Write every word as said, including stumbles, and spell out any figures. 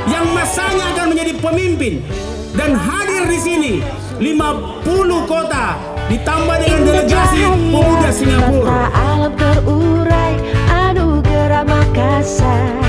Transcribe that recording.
yang masanya akan menjadi pemimpin dan hadir di sini lima puluh kota ditambah dengan delegasi pemuda Singapura. Mata alam terurai, anugerah Makassar.